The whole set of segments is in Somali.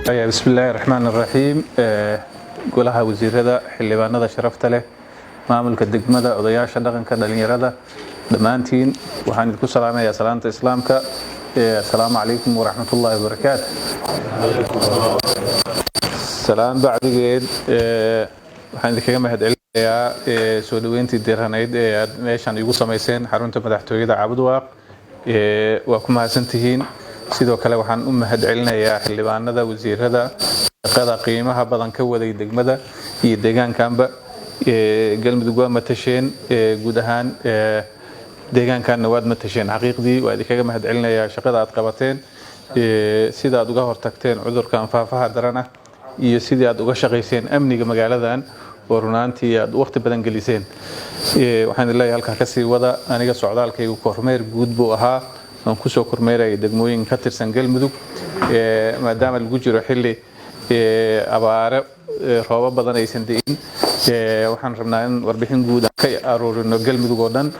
Bismi illaahi raxmaan raxiim. Golaha wasiirada, xildhibaanada sharafta leh, maamulka degmada, odayaasha dhaqanka, dhalinyarada, dhammaantiin waxaan idinku salaamayaa salaanta Islaamka. Assalaamu calaykum waraxmatullaahi wabarakaatu. Salaan bacdigeed, waxaan idinkaga mahadcelinayaa soo dhoweyntii diiranayd ee aad meeshan igu samayseen xarunta madaxtooyada Caabudwaaq. Waa ku mahadsantihiin. Sidoo kale waxaan u mahad celinayaa xildhibaanada, wasiirada shaqada qiimaha badan ka waday degmada iyo deegaankanba. Galmudug waa matasheen, guud ahaan deegaankanna waad matasheen. Xaqiiqdii waa idinkaga mahad celinayaa shaqada aad qabateen, sida aad uga hortagteen cudurkan faafaha daran ah iyo sidii aad uga shaqayseen amniga magaaladan oo runaantii aad waqti badan geliseen. Waxaan idin leeyahay, halkaa kasii wada. Aniga socdaalkaygu kormeer guud buu ahaa, aan kusoo kormeerayay degmooyin ka tirsan Galmudug, maadaama lagu jiro xilli abaare, roobo badan aysan di'in. Waxaan rabnaa in warbixin guud aan ka aruurino Galmudug oo dhan,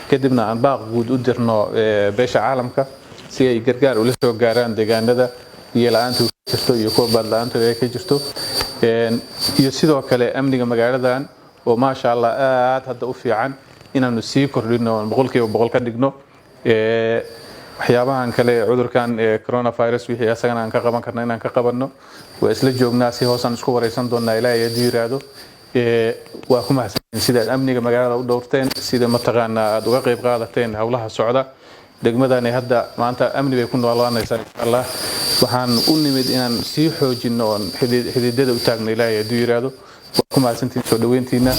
kadibna aan baaq guud u dirno beesha caalamka si ay gargaar ula soo gaaraan deegaanada biyo la-aantu ka jirto iyo kuwa baad la-aantu ay ka jirto, iyo sidoo kale amniga magaaladan oo, maasha Allah, aad hadda u fiican inaanu sii kordhino, 100% ka dhigno. Waxyaabahan kale, cudurkan coronavirus, wixii asagana aan ka qaban karno inaan ka qabanno. Waa isla joognaa, si hoosaan isku wareysan doonaa, Ilaahay hadduu yiraahdo. Waa ku mahadsantiin sida aad amniga magaalada u dhowrteen, sida mataqaanaa aad uga qayb qaadateen howlaha socda. Degmadani hadda maanta amni bay ku noolaanaysaa, insha Allah. Waxaan u nimid inaan sii xoojino oon xididada u taagno, Ilaahay hadduu yiraahdo. Waa ku mahadsantiin soo dhoweyntiina.